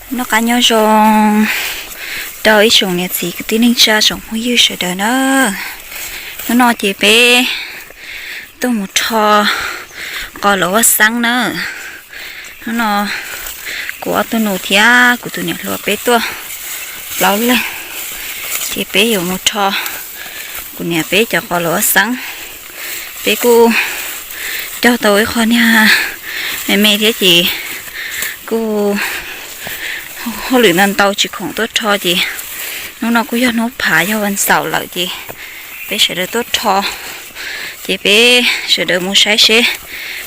Noj qab nyob zoo rau ib tsoom niam txiv kwv tij neej tsa tsoom phooj ywg sawv daws na. Hnub no ces peb tuaj mus rho qos luam vaj xeeb na. Hnub no kuv ob tug nus thiab kuv tus niam hluas peb tuaj plaub leeg, ces peb yuav mus rho kuv niam peb cov qos luam vaj xeeb. Peb kuj cog tau ib qho niag me me thiab ces kuj hauj lwm ntau ntau tsis khoom tuaj rho ces hnub no kuj yog hnub phav yog vas xaum lawm ces peb sawv daws tuaj rho. Ces peb sawv daws mus saib seb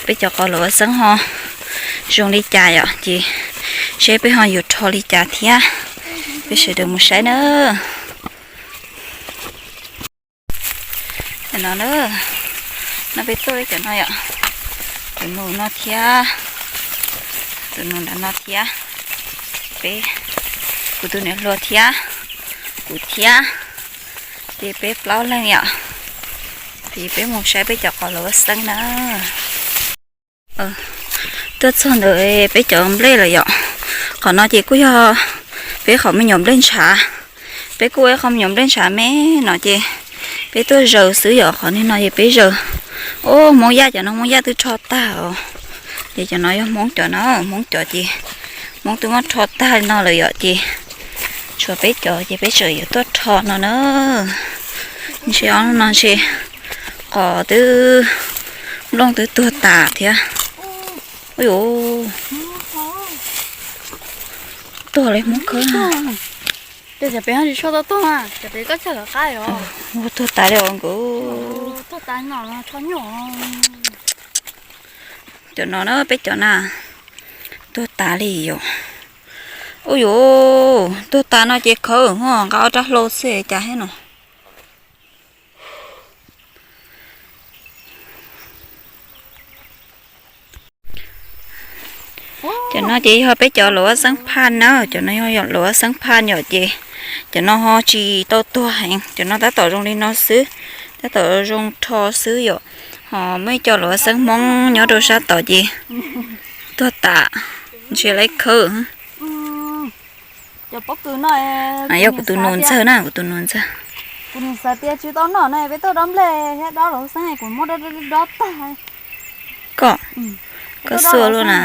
peb cov qos luam vaj xeeb ho zoo li cas yom, ces seb peb ho yuav rho li cas thiab. Peb sawv daws mus saib na. Cov no na, no peb tuaj cov no yom, tus nus no thiab, tus nus nram no thiab, peb, kuv tus niam hluas thiab, kuv thiab, ces peb plaub leeg yom. Ces peb mus saib peb cov qos luam vaj xeeb na. Tuaj txog ntawm peb cov nplej lawm yom. Qhov no ces kuj yog peb qhov me nyuam nplej ntshav. Peb kuj ua ib qho me nyuam nplej ntshav me no ces peb tuaj zaws xwb yom. Qhov no ces peb zaws. Ub, Hmoob Yaj cov no Hmoob Yaj twb rho tag os. Ces cov no yog Hmoob cov no, Hmoob cov ces Hmoob twb muab rho tag li no lawm yom, ces tshuav peb cov ces peb tseem yuav tuaj rho no na. Ntshe ob no ntshe qos twb, nplooj twb tuag tas thiab. Ub yuv, tuag li Hmoob khawb. Ua tuag tas li os nkaus. Cov no na peb cov na, tuag tas li yom. Ub yuv, tuag tas no ces khawb ho nqa ob rab hlau xwb cas thiab no. Cov no ces yog peb cov luam vaj xeeb phaj na, cov no yog luam vaj xeeb phaj yom ces cov no ho tsis tau tuag heev, cov no tab tom zoo li no xwb, tab tom zoo rho xwb yom. Ho muaj ib co luam vaj xeeb Hmoob nyob rau sab tod ces tuag tas, ntshe lawv khawb. Yog kuv tus nus ntxawg na, kuv tus nus ntxawg. Kuv nim xav tias tsis tau noj na, peb tuaj dob nplej thiab dob luam vaj xeeb kuv muab dob dob tag. Koj, koj xua luaj na.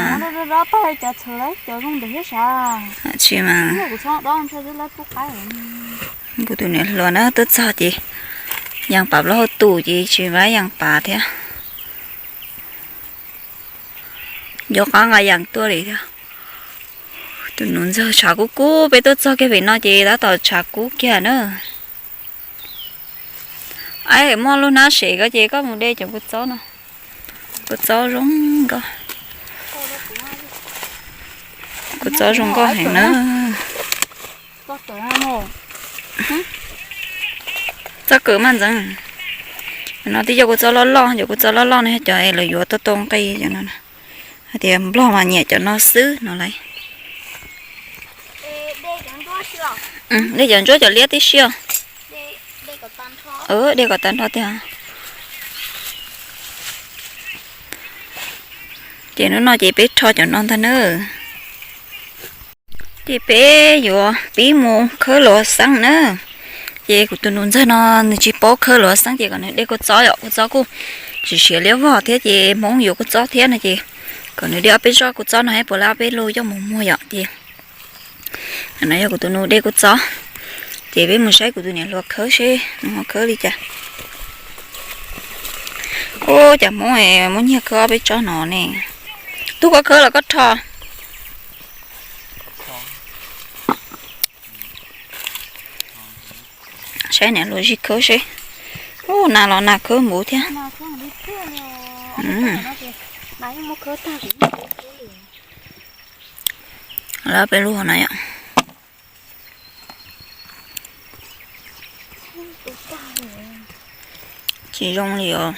Dob tag cov txhawv lawm cov zoo ntawd thiab sav. Tsis mas. Kuv tus niam hluas na tuaj txog ces yees pav plaub hau tus ces tsis npab yees pav thiab. Nco qab nqa yees tuaj li thiab. Tus nus ntxawg tshav kub kub, peb tuaj txog kiag pem no ces tab tom tshav kub kiag na. Aib, muaj lub hnab sev ko ces koj mus de cov kua txob no. Kua txob zoo nkauj, kua txob zoo nkauj heev na. Txob kawm mas ntxeev. No twb yog kua txob loj loj, cov kua txob loj loj no yog cov es lawv yuav tuaj tau nqi cov no. Hais tias Nplog mas nyiam cov no xwb no lauj. De cov ntsuab cov liab tib si os. De kom tag nrho tiag. Ces hnub no ces peb rho cov no ntag na. Ces peb yuav pib mus khawb luam xeeb na. Ces kuv tus nus ntxawg no nws tsis paub khawb luam xeeb ces kom nws de kua txob yom, kua txob kuj tsis siav liab vog thiab ces Hmoob yuav kua txob thiab no ces kom nws de ob peb tsob kua txob no thiab puas li ob peb lub coj mus muag yom ces. No yog kuv tus nus de kua txob, ces peb mus saib kuv tus niam hluas khawb seb nws ho khawb li cas. Ub, cas Hmoob muab nyiag khawb ob peb tsob no ne. Tub, koj khawb los koj rho? Saib niam hluas zij khawb seb. Ub, nas los nas khawb npuv thiab. Lawv peb lub hauv na yom. Tsis zoo li os.